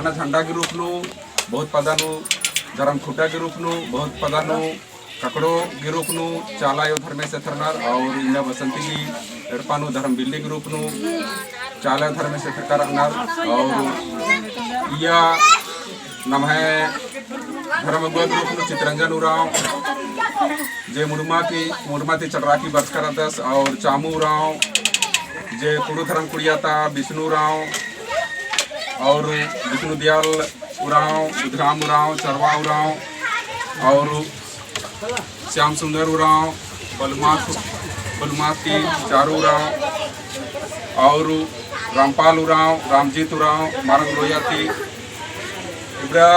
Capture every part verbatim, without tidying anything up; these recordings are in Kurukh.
झंडा के रूप नू, बहुत पद्दा नू धर्म खुटा के रूप नू, बहुत पद्दा नू ककड़ो के रूप नू चाला अयो धर्मेस एथरनर और इन्ना बसंती गही एड़पा नू धर्म बिल्ली के रूप नू चाला अयो धर्मेस एथरका रअनर। और इया नम्है धर्म अगुवा के रूप नू चितरंजन उराँव, जे मुड़मा की, मुड़मा ती चड़रा की बरचका रअदस, और चामू उराँव, जे कुँड़ू धर्म कुड़िया ता बिष्णु उराँव, और बिष्णु दयाल उराँव, बुधराम उराँव, चरवा उराँव, और श्याम सुंदर उराँव, बलुमात, बलुमात ती चारू उराँव, और रामपाल उराँव, रामजीत उराँव, मारंग लोया ती, इबड़ा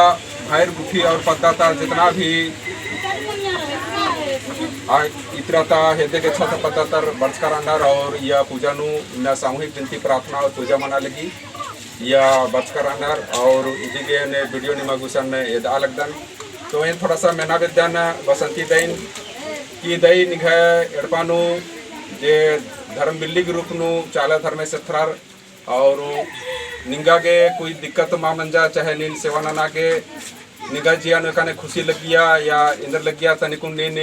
भैर गुट्ठी और पद्दा ता जितना भी आ, इतरा ता हेद्दे गेच्छा ता पद्दा तर बरचका रअनर और इया पूजा नू इन्ना सामूहिक बिनती प्रार्थना और पूजा मना लगी। इया बरचका रअनर और इदी गे एन video निमा गुसन एदआ लगदन। तो एन थोड़ा सा मेना बेद्दन बसंती दईन कि दई निंग्है एड़पा नू जे धर्म बिल्ली के रूप नू चाला धर्मेस एथरर और निंगा गे कोई दिक्कत मा मंजा, चाहे नीन सेवा नना गे निंगा जिया नू एकाने खुशी लग्गिया या एन्देर लग्गिया तनिकुन नीन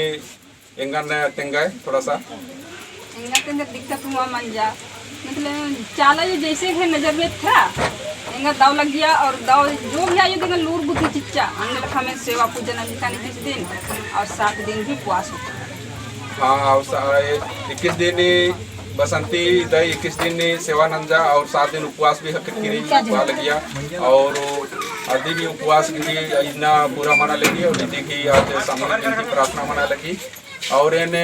एंगन तेंगा थोड़ा सा। एंगा तेंगा दिक्कत मा मंजा, मतलब चाला अयो जैसे है नजर में था, एंगा दव लग्गिया और दव जो भी आयो तेंगा लूर बुद्धि चिच्चा, अन्ने लेखा में सेवा पूजन भी कानी इक्कीस दिन और सात दिन भी उपवास होता। हाँ, और सा-, ए-, इक्कीस दिन ही बसंती दई इक्कीस दिन ही सेवा नंजा और सात दिन उपवास भी हक किरी हुआ लगिया और अदी भी उपवास भी इन्ना पूरा मना लगी और इदी की आज सामूहिक बिनती प्रार्थना मना लगी। और एन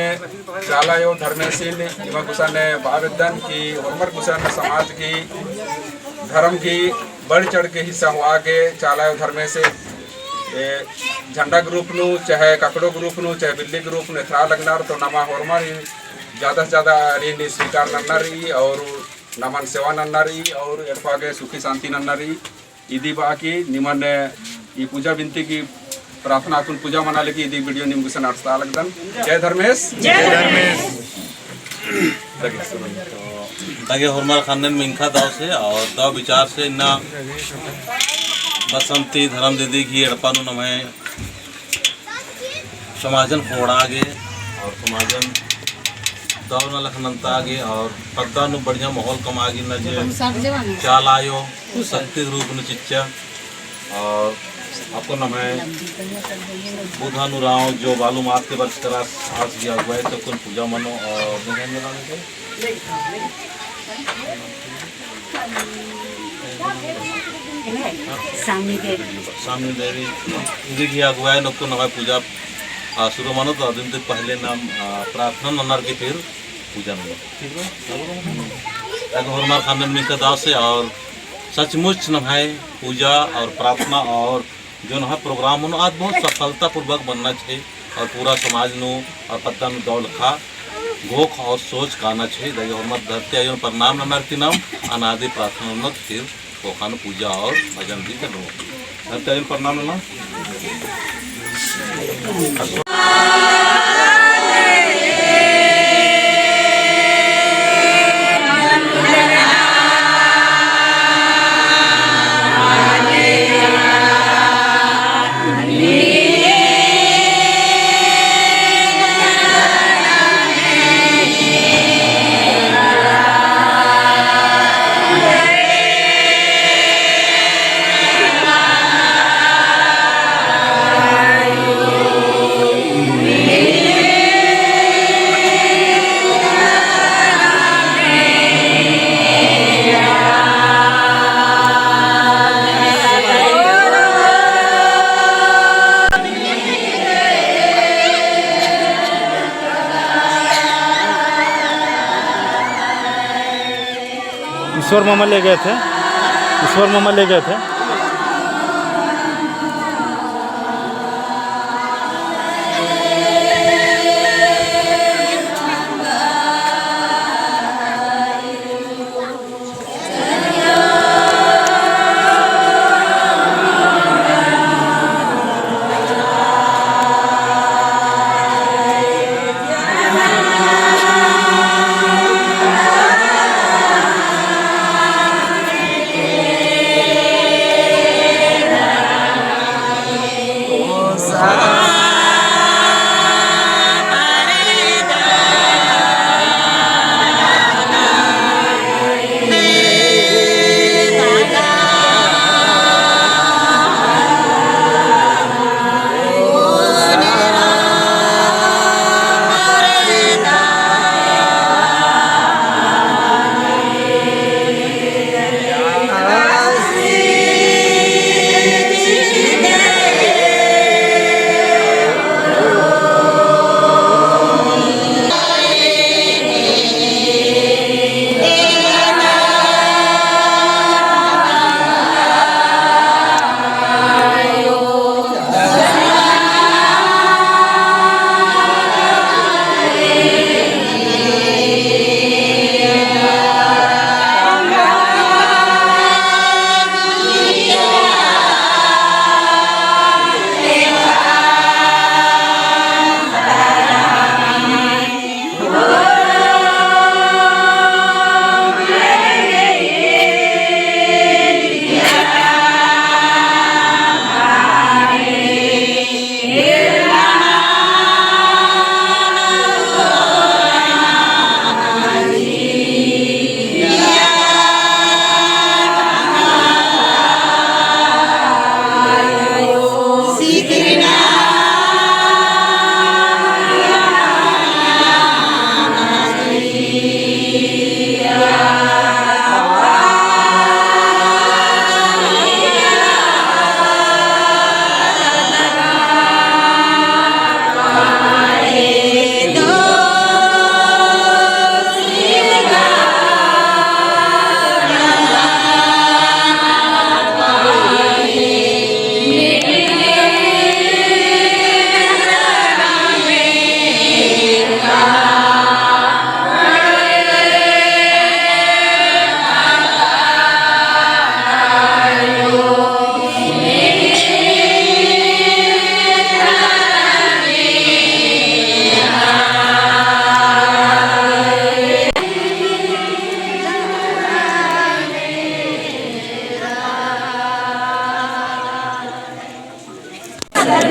चाला अयो धर्मेसिन निमा गुसन बआ बेद्दन कि होरमर गुसन समाज की धर्म की बढ़ चढ़ के हिस्सा होआ गे चाला अयो धर्मेस ए झंडा के रूप नू, चाहे ककड़ो के रूप नू, चाहे बिल्ली के रूप नू एथरा लगनर, तो नमा होरमर ही ज्यादा से ज्यादा ऋण स्वीकार नन्ना रई और नमन सेवा नन्ना रई और एड़पा गे सुखी शांति नन्ना रई। इदी बआ कि निमन ई पूजा बिनती की प्रार्थना अक्कुन पूजा मना लगी, इदी video निम गुसन अंड़सता लगदन। जय धर्मेस। जय धर्मेस। लगे सुनो। तो लगे होरमर ख़न्नन मिंख़ा दव से और दव विचार से इन्ना बसंती धर्म दीदी गही एड़पा नू नम्है समाजन ख़ोंड़आ गे और समाजन दव नलख नन्ता गे और पद्दा नू बढ़िया माहौल कमआ गे इन्ना जे चाला अयो शक्ति रूप नू चिच्चा और अक्कुन नम्है बुधन उराँव जो बालू मात के बरचका रअस आस गही अगुवाई ती अक्कुन पूजा मनो और सामनी देवी। सामनी देवी। इदी गही अगुवाई नू अक्कुन नम्है पूजा, आ, शुरू मनो तो अदिन ती पहले नाम, आ, प्रार्थना ननर की फिर पूजा ननर। ठीक है? अगर होरमर ख़न्नन मिंख़ा दव से और सचमुच नम्है पूजा और प्रार्थना और जो नम्है program मनो आद बहुत सफलतापूर्वक बनना चाहिए और पूरा समाज नू और पद्दा नू दव लेखा घोख और सोच काना चाहिए। दगे होरमर धरती अयोन प्रणाम ननर की नाम अनादि प्रार्थना ननर फिर ख़ोख़ा नू पूजा और भजन भी करनो। धरती अयोन प्रणाम ननर। ईश्वर मामा ले गए थे, ईश्वर मामा ले गए थे।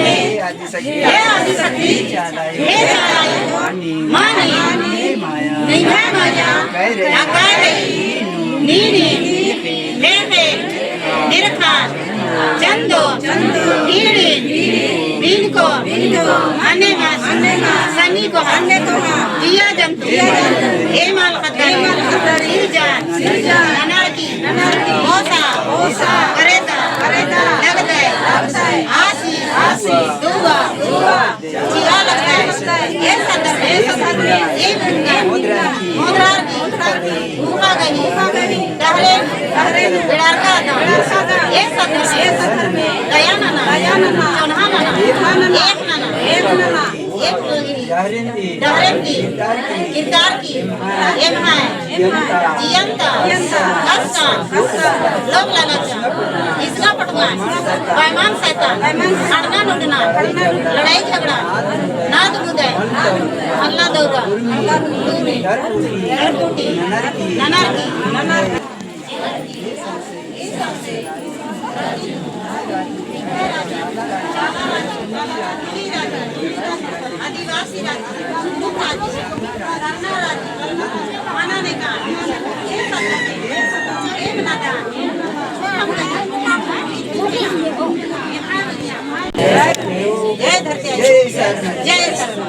हे आदिशक्ति। हे आदिशक्ति। हे चाला आयो। हे चाला आयो। मानिम। मानिम। निंग्है माया। निंग्है माया। अकाय रई। अकाय रई। नीन। नीन। एम्है। एम्है। निरखा। चंदो। चंदो। बीड़िन। बीड़िन। बीनको। बीनको। अन्ने मास। अन्ने मास। सन्नी कोहा। सन्नी कोहा। जिया जंतु। जिया जंतु। एम आलर ख़द्दर। एम आलर ख़द्दर। सिरजन। सिरजन। ननर की। ननर की। ओसा। ओसा। करेदा। करेदा। लगदय। लगदय। आसी। आसी। दुआ। दुआ। चिआ लगदय। एसा धर्मे। एसा धर्मे। एम उनका। मोदरार की। मोदरार की। भूखा गही। भूखा गही। डहरेम। डहरेम। बिड़ारका अदम। बिड़ारका अदम। एसा धर्मे। एसा धर्मे। दया नना। दया नना। चोन्हा नना। चोन्हा नना। एक नना। एक नना। एक नना। डहरेम की। डहरेम की। किरदार की। किरदार की। एम्है। जियंता। जियंता। कस्सा। कस्सा। लोभ लालच। हिसगा पटवा। बैमान सैतान। बैमान सैतान। खड़ना नोडना। खड़ना नोडना। लड़ाई झगड़ा। नाद मुदय। हल्ला दौरा। हल्ला दौरा। डर टूटी। डर टूटी। ननर की। ननर की। ननर की। जय धरती। जय सरना।